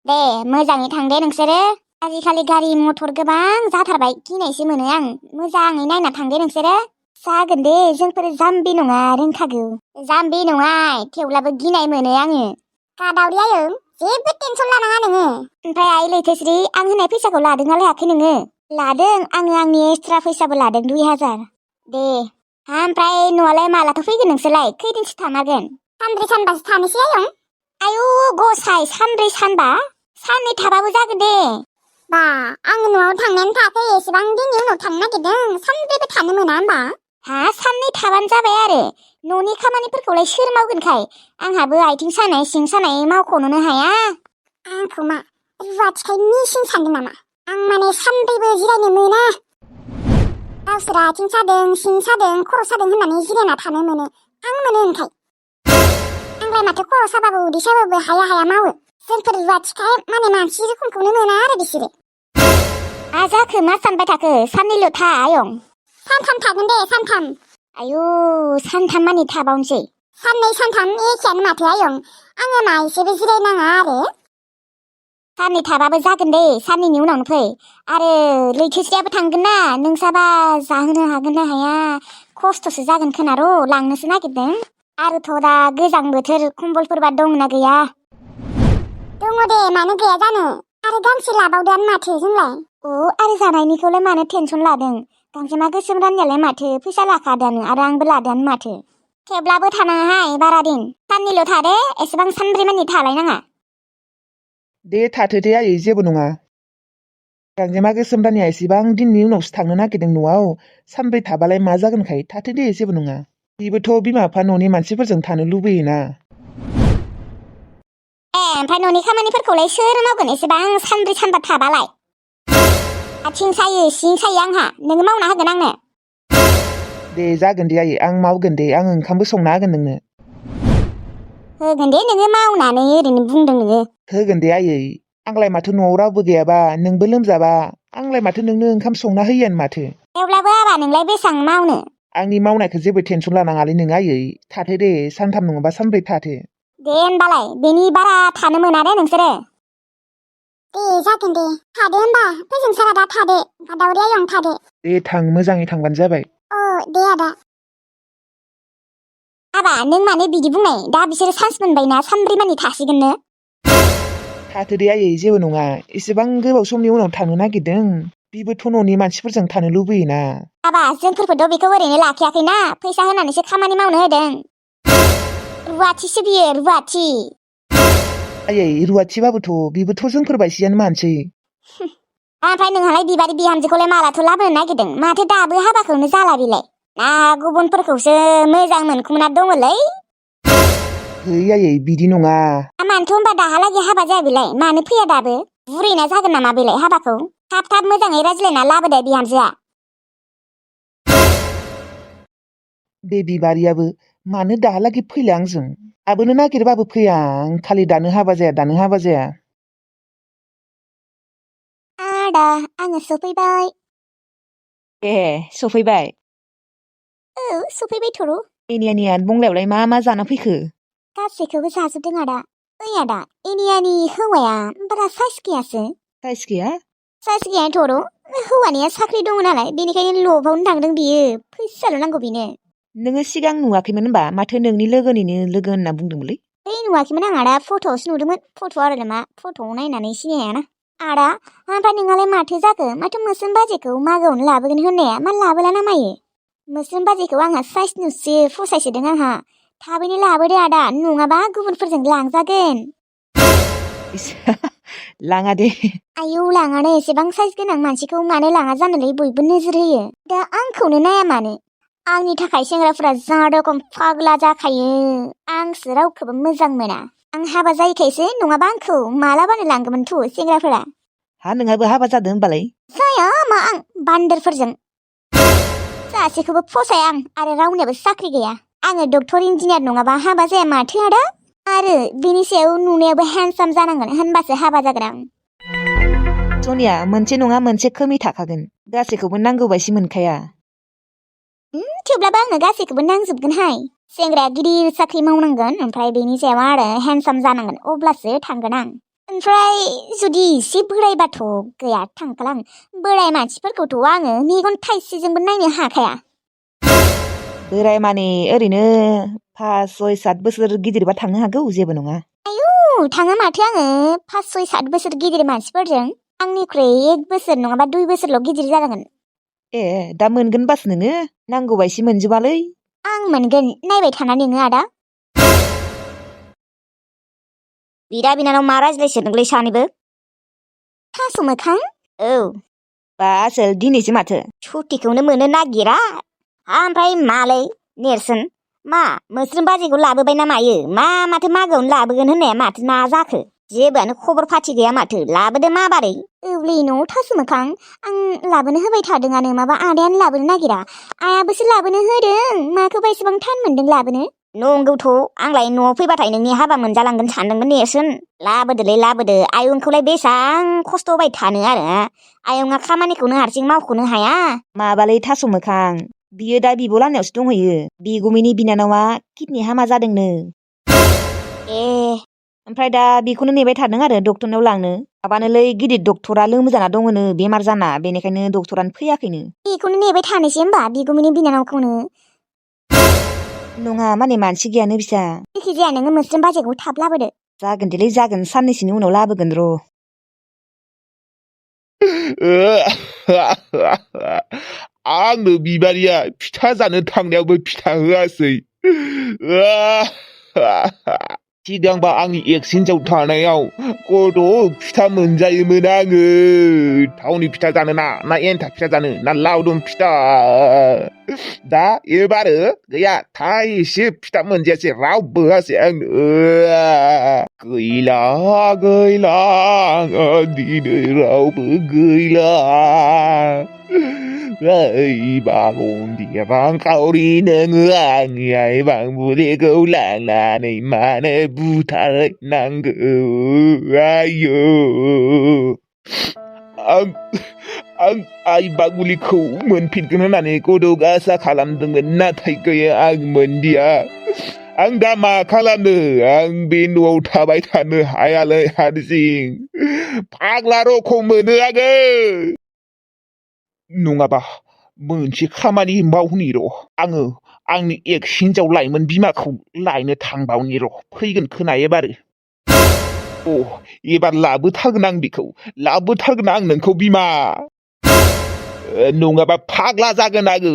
दे मोजाङै थां दे नोंसोरो। आजिखालि गारि मथर गोबां जाथारबाय, गिनायसो मोनो आं। मोजाङै नायना थां दे नोंसोरो। जागोन दे, जोंफोर जाम्बि नङा, रोंखागौ। जाम्बि नङा, थेवब्लाबो गिनाय मोनो आङो। गादावरि आयं, जेबो टेनसन लानाङा नोङो। ओमफ्राय आइ लैथोस्रि, आं होनाय फैसाखौ लादोंना लायाखै नोङो? लादों, आङो आंनि एक्सट्रा फैसाबो लादों 2000। दे, ओमफ्राय न'आलाय मालाथो फैगोन नोंसोरलाय? खैदिनसो थामारगोन? सानब्रै सानबासो थानोसै आयं। आयु गसाय, सानब्रै सानबा? साननै थाबाबो जागोन दे। बा, आङो न'आव थांनायानो थायाखै, एसेबां दिननि उनाव थांनो नागिरदों। सानब्रैबो थानो मोना होमबा? हा, साननै थाबानो जाबाय आरो। न'नि खामानिफोरखौलाय सोर मावगोनखाय? आंहाबो आथिं सानाय सिं सानाय मावख'नोनो हाया। आंखौ मा रुवाथिखाय मिसिन सानदों नामा? आं माने सानब्रैबो जिरायनो मोना। गावसोरा आथिं सादों, सिं सादों, खर' सादों होननानै जिरायना थानो मोनो। आं मोनो ओंखाय। आंलाय माथो खर' साबाबो उदै साबाबो हाया हाया मावो। जोंफोर रुवाथिखाय माने मानसि रोखोमखौनो मोना आरो बिसोरो। मा जाखो, मा सानबाय थाखो? साननैल' था आयं। सानथाम थागोन दे, सानथाम। आयु, सानथाम मानि थाबावनोसै? साननै सानथाम एखेयानो माथो आयं। आङो मा एसेबो जिरायनाङा आरो? साननै थाबाबो जागोन दे, साननैनि उनावनो फै। आरो लैथोस्रियाबो थांगोन ना, नोंसाबा जाहोनो हागोन ना हाया? खस्थ'सो जागोन खोना र', लांनोसो नागिरदों। आरोथ' दा गोजां बोथोर, कम्बलफोरबा दंना गैया? दङ दे, मानो गैया जानो। आरो गांसे लाबावदोआनो माथो जोंलाय। आरो जानायनिखौलाय मानो टेनसन लादों? गांजेमा गोसोम राननायालाय माथो फैसा लाखादोआनो, आरो आंबो लादोआनो माथो। थेवब्लाबो थानाङाहाय बारा दिन, साननैल' थादे, एसेबां सानब्रै मानि थालायनाङा। दे थाथो दे आयै, जेबो नङा। गांजेमा गोसोम रानिया एसेबां दिननि उनावसो थांनो नागिरदों न'आव। सानब्रै थाबालाय मा जागोनखाय, थाथो दे, जेबो नङा। बेबोथ' बिमा बिफा न'नि मानसिफोरजों थानो लुबैयोना। ओमफ्राय न'नि खामानिफोरखौलाय सोर मावगोन एसेबां सानब्रै सानबा थाबालाय? आथिं सायो सिं सायो आंहा, नोङो मावना होगोन आंनो? दे जागोन दे आयै, आं मावगोन दे, आं ओंखामबो संना होगोन नोंनो। होगोन दे नोङो मावनानै, ओरैनो बुंदों नोङो। होगोन दे आयै, आंलाय माथो न'आव रावबो गैयाबा, नोंबो लोमजाबा आंलाय माथो नोंनो ओंखाम संना होयोआनो माथो। थेवब्लाबो हाबा नोंलाय बेसेबां मावनो? आंनि मावनायखौ जेबो टेनसन लानाङालै नों आयै, थाथो दे, सानथाम नङाबा सानब्रै थाथो। दे होनबालाय, बेनि बारा थानो मोना दे नोंसोरो। दे जागोन दे, थादो होनबा, फैजों सारा दा थादो, गादावरि आयं थादो। दे थां, मोजाङै थांबानो जाबाय। दे आदा। आबा, नों मानो बिदि बुंनाय? दा बिसोरो चान्स मोनबायना, सानब्रै मानि थासिगोननो। थाथो दे आयै, जेबो नङा, एसेबां गोबाव समनि उनाव थांनो नागिरदों। बिबोथ' न'नि मानसिफोरजों थानो लुबैयोना। आबा, जोंफोरखौथ' बेखौ ओरैनो लाखियाखैना, फैसा होनानैसो खामानि मावनो होदों। रुवाथिसो बियो, रुवाथि। आयै, रुवाथिबाबोथ' बिबोथ' जोंफोर बायसियानो मानसि। ओमफ्राय नोंहालाय बिबारि बिहामजोखौलाय मालाथो लाबोनो नागिरदों? माथो दाबो हाबाखौनो जाला बेलाय? ना गुबुनफोरखौसो मोजां मोनखुमना दङलै? है आयै, बिदि नङा। मानोथ' होनबा दाहालागै हाबा जाया बेलाय? मानो फैया दाबो? बुरैना जागोन नामा बेलाय हाबाखौ? थाब थाब मोजाङै रायज्लायना लाबोदो बिहामजोआ। बे बिबारियाबो मानो दाहालागै फैला आंजों? लाबोनो नागिरबाबो फैया, आं खालि दानो हाबा जाया, दानो हाबा जाया। आदा, आङो सफैबाय। सफैबाय? औ, सफैबायथ' र'। एनियानिया बुंलायावलाय मा मा जाना फैखो? गासैखौबो जाजोबदों आदा। ओइ आदा, एनियानि हौवाया बारा साइस गैयासो। साइस गैया? साइस गैयाथ' र'। हौवानिया साख्रि दङ नालाय, बेनिखायनो लबावनो थांदों बियो। फैसाल' नांगौ बेनो। नोङो सिगां नुवाखैमोन होनबा? माथो नोंनि लोगोनिनो लोगो होनना बुंदोंमोनलै। नुवाखैमोन आं आदा, फट'आवसो नुदोंमोन। फट' आरो मा, फट'आव नायनानै सिनायाना। आदा, ओमफ्राय नोंहालाय माथो जाखो? माथो मोस्रोम बाजैखौ मागोआवनो लाबोगोन होननाया मा लाबोला ना मायो? मोस्रोम बाजैखौ आंहा साइस नुसो फसायसोदों आंहा। थाबैनो लाबोदो आदा, नङाबा गुबुनफोरजों लांजागोन। लाङा दे। आयौ, लाङानो, एसेबां साइज गोनां मानसिखौ मानो लाङा जानोलै, बयबो नोजोर होयो। दा आंखौनो नाया मानो? आंनि थाखाय सेंग्राफोरा जा रखम फाग्ला जाखायो। आंसो रावखौबो मोजां मोना। आं हाबा जायैखायसो, नङाबा आंखौ मालाबानो लांगौमोनथ' सेंग्राफोरा। हा, नोंहाबो हाबा जादों होनबालाय? जाया मा, आं बान्दोरफोरजों सासेखौबो फसाया आं, आरो रावनियाबो साख्रि गैया। आङो डक्टर इन्जिनियार नङाबा हाबा जाया माथो आदा। आरो बेनि सायाव नुनायावबो हेन्डसाम जानांगोन, होनबासो हाबा जागोन आं। सनिया, मोनसे नङा मोनसे खोमि थाखागोन। गासैखौबो नांगौ बायदि मोनखाया। थेवब्लाबो आंनो गासैखौबो नांजोबगोनहाय। सेंग्राया गिदिर साख्रि मावनांगोन, ओमफ्राय बेनि सायाव आरो हेन्डसाम जानांगोन, अब्लासो थांगोन आं। ओमफ्राय जुदि एसे बोरायबाथ' गैया थांखाला आं। बोराय मानसिफोरखौथ' आङो मेगन थाइसेजोंबो नायनो हाखाया। बोराय माने ओरैनो 5, 6, 7 बोसोर गिदिरबा थांनो हागौ, जेबो नङा। थाङा माथो आङो 5, 6, 7 बोसोर गिदिर मानसिफोरजों। आंनिख्रुइ 1 बोसोर नङाबा 2 बोसोरल' गिदिर जानांगोन। ए, दा मोनगोन बास नोङो? नांगौबा एसे मोनजोबालै। आं मोनगोन, नायबाय थाना नोङो आदा। बिदा बिनानाव मा रायज्लायसो नोंलाय सानैबो? थास' मोखां? औ। बा आसोल, दिनैसो माथो? सुटिखौनो मोननो नागिरा। ओमफ्राय मालै नेरसोन, मा मोस्रोम बाजैखौ लाबोबाय ना मायो? माथो मागोआवनो लाबोगोन होननाया माथो ना जाखो? जेबोआनो खबर पाति गैया माथो। लाबोदो माबारै? औलै न' थास' मोखां, आं लाबोनो होबाय थादोंआनो, माबा आदायानो लाबोनो नागिरा। आयाबोसो लाबोनो होदों, माखौबा एसेबां टान मोन्दों लाबोनो? नंगौथ', आंलाय न'आव फैबाथाय नोंनि हाबा मोनजालांगोन सानदोंमोन नेरसोन। लाबोदोलै लाबोदो, आयंखौलाय बेसां खस्थ' होबाय थानो आरो? आयंआ खामानिखौनो हारसिं मावख'नो हाया। माबालै थास' मोखां, बियो दा बिब' लाहानावसो दंहैयो। बिगुमैनि बिनानावा किडनि हामा जादोंनो। ए। ओमफ्राय दा बेखौनो नेबाय थादों आरो डक्टरनाव लांनो। माबानोलै गिदिर डक्टरा लोमजाना दङनो, बेमार जाना, बेनिखायनो डक्टरानो फैयाखैनो। बेखौनो नेबाय थानोसै होमबा, बिगुमैनि बिनानावखौनो? नङा माने मानसि गैयानो बिसा। जायखिजाया नोङो मोस्रोम बाजैखौ थाब लाबोदो। जागोन देलै जागोन, साननैसोनि उनाव लाबोगोन र'। आंनो बिबारिया फिथा जानो थांनायावबो फिथा होआसै। सिगांबा आंनि एक्स हिन्जाव थानायाव गद' फिथा मोनजायोमोन आङो। थावनि फिथा जानो ना एन्थाब फिथा जानो ना लावदुम फिथा। दा एबारो गैया, थाइसे फिथा मोनजायासै, रावबो होआसै आंनो। गैला गैला दिनै रावबो गैला। ओइ बाल'न्दि रांखावरि, नोङो आंनि आइ बांबुलिखौ लांनानै मानो बुथारनांगौ? आयौ, आं आइ बांबुलिखौ मोनफिनगोन होननानै गद'ग आसा खालामदोंमोन, नाथाय गैया, आं मोनदिया। आं दा मा खालामनो? आं बे न'आव थाबाय थानो हायालै हारसिं। फाग्ला रखम मोनो आङो। नङाबा मोनसे खामानि मावनि र'। आङो आंनि एक्स हिन्जाव लाइमोन बिमाखौ लायनो थांबावनि र', फैगोन खोना एबारो। एबार लाबोथारगोन आं बेखौ, लाबोथारगोन आं नोंखौ बिमा। नङाबा फाग्ला जागोन आङो।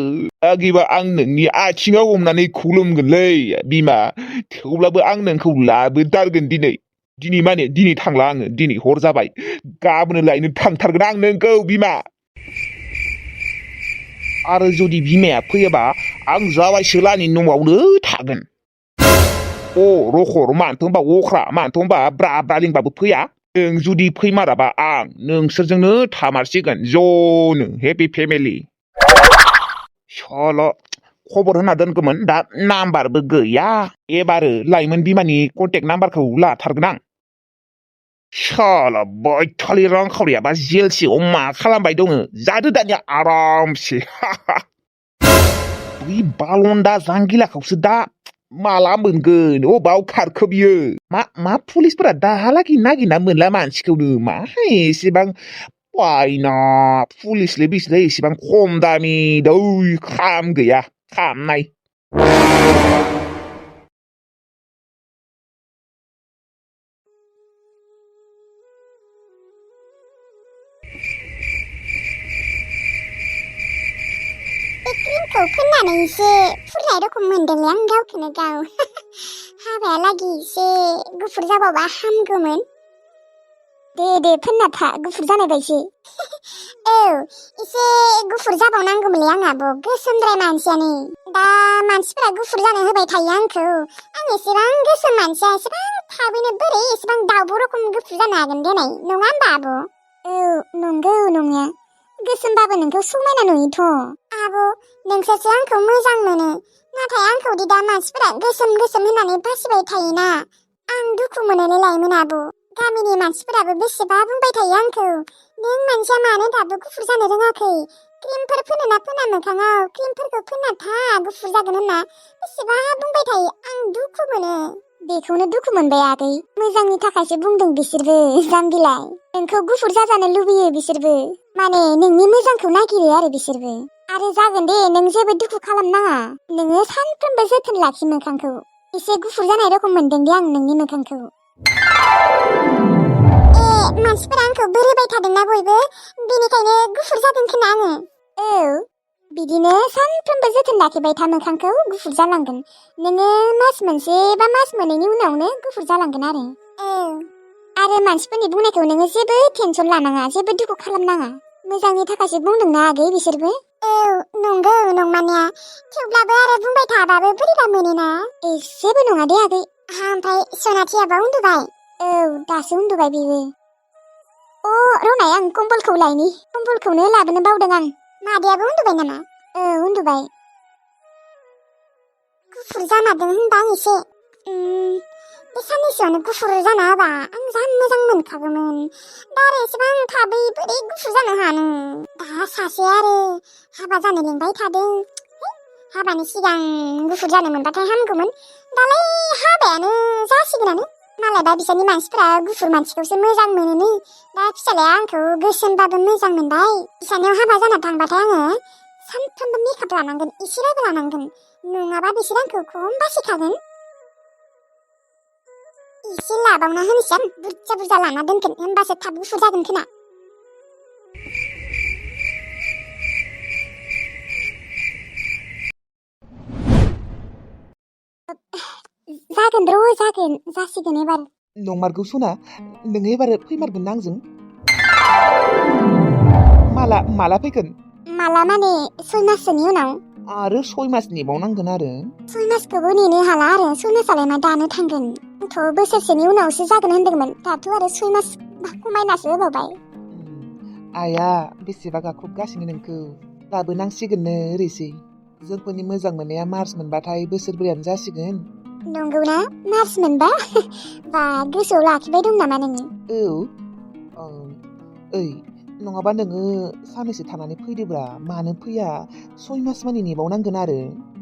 एबार आं नोंनि आथिङाव हमनानै खुलुमगोनलै बिमा, थेवब्लाबो आं नोंखौ लाबोथारगोन दिनै माने दिनै थांला आङो, दिनै हर जाबाय, गाबोन लायनो थांथारगोन आं नोंखौ बिमा। आरो जुदि बिमाया फैयाबा आं जावायसोलानि न'आवनो थागोन। रखर, मानोथो होनबा अख्रा, मानोथो होनबा ब्रा लिंबाबो फैया? नों जुदि फैमाराबा आं नोंसोरजोंनो थामारसिगोन ज'नो, हेपि फेमिलि। सल' खबर होना दोनगौमोन, दा नाम्बारबो गैया। एबारो लाइमोन बिमानि कन्टेक्ट नाम्बारखौ लाथारगोन आं। सल' बैथालि रांखावरियाबा जेल सिङाव मा खालामबाय दङ? जादो दानिया आरामसे। बै बालन्दा जांगिलाखौसो दा माला मोनगोन? अबाव खारखो बियो? मा पुलिसफोरा दाहालागि नागिरना मोनला मानसिखौनो? माहाय एसेबां बायना पुलिसलै बिसोरलाय एसेबां खम दामि दै खाम गैया, खामनाय। क्रिमखौ फोननानै एसे फुरनाय रखम मोनदोंलै आं गावखौनो गाव। हाबायालागि एसे गुफुर जाबावबा हामगौमोन। दे फोनना था, गुफुर जानाय बायदि। औ, एसे गुफुर जाबावनांगौमोनलै आं आब', गोसोमद्राय मानसियानो। दा मानसिफोरा गुफुर जानो होबाय थायो आंखौ। आं एसेबां गोसोम मानसिया एसेबां थाबैनो बोरै एसेबां दाउब' रखम गुफुर जानो हागोन देनाय, नङा होमबा आब'? औ, नंगौ नंनाया। गोसोमबाबो नोंखौ समायना नुयोथ'। आब', नोंसोरसो आंखौ मोजां मोनो, नाथाय आंखौदि दा मानसिफोरा गोसोम होननानै बासिबाय थायोना, आं दुखु मोनोलै लाइमोन आब'। गामिनि मानसिफोराबो बेसेबा बुंबाय थायो आंखौ, नों मानसिया मानो दाबो गुफुर जानो रोङाखै? क्रिमफोर फोनो ना फोना मोखाङाव? क्रिमफोरखौ फोनना था, गुफुर जागोन होनना बेसेबा बुंबाय थायो। आं दुखु मोनो। बेखौनो दुखु मोनबाय आगै मोजांनि थाखायसो बुंदों बिसोरबो जाम्बिलाय नोंखौ गुफुर जाजानो लुबैयो बिसोरबो माने नोंनि मोजांखौ नागिरो आरो बिसोरबो आरो जागोन दे नों जेबो दुखु खालामनाङा नोङो सानफ्रोमबो जोथोन लाखि मोखांखौ एसे गुफुर जानाय रखम मोनदों दे आं नोंनि मोखांखौ मानसिफोरा आंखौ बोरायबाय थादोंना बयबो बेनिखायनो गुफुर जादों खोना आङो औ बिदिनो सानफ्रोमबो जोथोन लाखिबाय था मोखांखौ गुफुर जालांगोन नोङो मास मोनसे बा मास मोननैनि उनावनो गुफुर जालांगोन आरो मानसिफोरनि बुंनायखौ नोङो जेबो टेनसन लानाङा जेबो दुखु खालामनाङा मोजांनि थाखायसो बुंदोंना आगै बिसोरबो नंगौ नंमानिया थेवब्लाबो आरो बुंबाय थाबाबो बोरैबा मोनोना जेबो नङा दे आगै ओमफ्राय सनाथियाबा उन्दुबाय औ दासो उन्दुबाय बेबो रनाय आं कम्बलखौ लायनि कम्बलखौनो लाबोनो बावदों आं मादैयाबो उन्दुबाय नामा उन्दुबाय गुफुर जामारदों होनबा आं एसे बे साननैसोआवनो गुफुर जाना होबा आं जा मोजां मोनखागौमोन दा आरो एसेबां थाबै बोरै गुफुर जानो हानो दा सासे आरो हाबा जानो लिंबाय थादों हाबानि सिगां गुफुर जानो मोनबाथाय हामगौमोन दालाय हाबायानो जासिगोनानो मालायबा बिसोरनि मानसिफोरा गुफुर मानसिखौसो मोजां मोनोनो दा फिसालाया आंखौ गोसोमबाबो मोजां मोनबाय बिसानियाव हाबा जाना थांबाथाय आङो सानफ्रोमबो मेकआप लानांगोन एसेबाबो लानांगोन नङाबा बिसोर आंखौ खम बासिखागोन एसे लाबावना होनोसै आं बुरजा बुरजा लाना दोनगोन होनबासो थाब गुफुर जागोन खोना जागोन जासिगोन एबार नंमारगौ सना नोङो एबार फैमारगोन ना आंजों माला फैगोन माला माने 6 माससोनि उनाव आरो 6 मास नेबावनांगोन आरो 6 मासखौबो नेनो हाला आरो 6 मासालाय मा दानो थांगोन आंथ' बोसोरसेनि उनावसो जागोन होनदोंमोन दाथ' आरो 6 मास खमायनासो होबावबाय आइया बेसेबा गाख्रबगासिनो नोंखौ लाबोनांसिगोननो ओरैसै जोंफोरनि मोजां मोननाया मार्च मोनबाथाय बोसोरब्रैयानो जासिगोन नंगौना मार्च मोनबा बा गोसोआव लाखिबाय दं नामा नोङो ओइ नङाबा नोङो साननैसो थानानै फैदोब्रा मानो फैया 6 मास मानि नेबावनांगोन आरो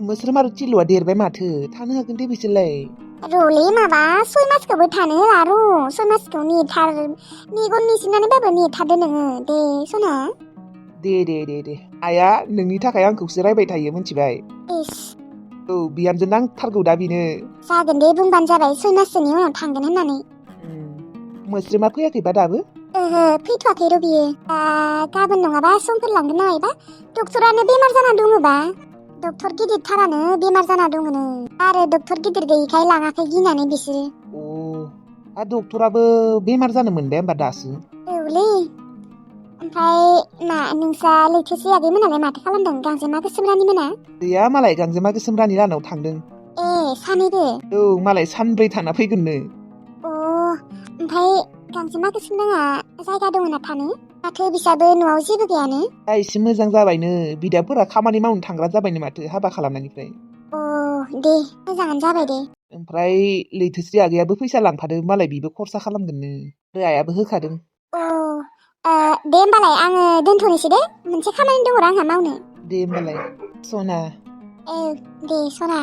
मोस्रोम आरो थिलुआ देरबाय माथो थानो हागोन दे बिसोरलाय र'लै माबा 6 मासखौबो थानो होला 6 मासखौ मेगन निसिनानैबाबो नेथारदो नोङो दे सना दे आइया नोंनि थाखाय आंखौसो रायबाय थायो मिथिबाय बिहामजो नांथारगौ दा बेनो जागोन दे बुंबानो जाबाय 6 माससोनि उनाव थांगोन होननानै मोस्रोमा फैयाखैबा दाबो फैथ'वाखै र' बियो गाबोन नङाबा समफोर लांगोन नामायबा डक्टरानो बेमार जाना दङबा डक्टर गिदिरथारानो बेमार जाना दङनो आरो डक्टर गिदिर गैयिखाय लाङाखै गिनानै बिसोरो डक्टराबो बेमार जानो मोनबाय होमबा दासो औलै ओमफ्राय मा नोंसा लैथोसो आगैमोनालाय माथो खालामदों गांजेमा गोसोम रानि मोना गैया मालाय गांजेमा गोसोम रानि लाहानाव थांदों सानैबो मालाय सानब्रै थाना फैगोननो ओमफ्राय गांजेमा गोसोम राङा जायगा दङ ना थानो माथो बिसाबो न'आव जेबो गैयानो दा एसे मोजां जाबायनो बिदाफोरा खामानि मावनो थांग्रा जाबायनो माथो हाबा खालामनायनिफ्राय दे मोजाङानो जाबाय दे ओमफ्राय लैथोश्री आगैयाबो फैसा लांफादों मालाय बेबो खरसा खालामगोननो आरो आइयाबो होखादों दे होमबालाय आङो दोनथ'नोसै दे मोनसे खामानि दङ आंहा मावनो दे होमबालाय सना दे सना